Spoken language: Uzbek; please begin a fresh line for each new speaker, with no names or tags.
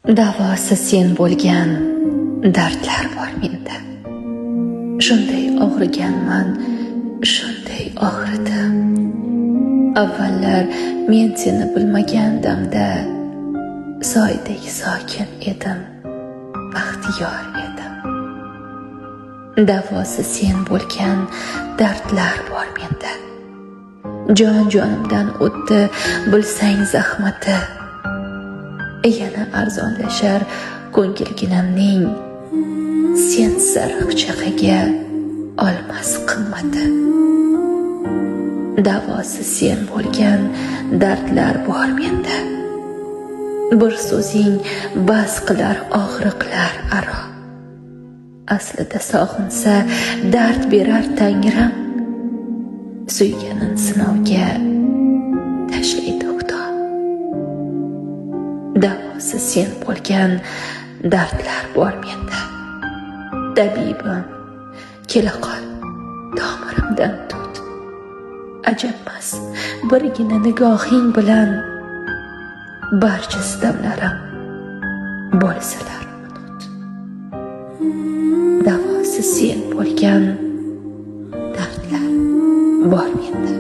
Davosi sen bo'lgan dardlar bor menda. Shunday og'riganman, shunday og'ridim. Avvallar men seni bilmagan damda soydek sokin edim, baxtiyor edim. Davosi sen bo'lgan dardlar bor menda. Jon jonimdan o'tdi, bilsang zahmati. Yana arzonlashar ko'ngilginamning sen sariq chaqaga olmas qimmati. Davosi sen bo'lgan dardlar bor menda. Bir so'zing bas qilar og'riqlar aro. Aslida sog'insa dard berar Tangrim, suyganin sinovga tashlaydi Xudo. Davosi sen bo'lgan dardlar bor menda. Tabibim, kela qol, tomirimdan tut. Ajabmas, birgina nigohing bilan barcha sitamlarim bo'lsalar unut. Davosi sen bo'lgan dardlar bor menda.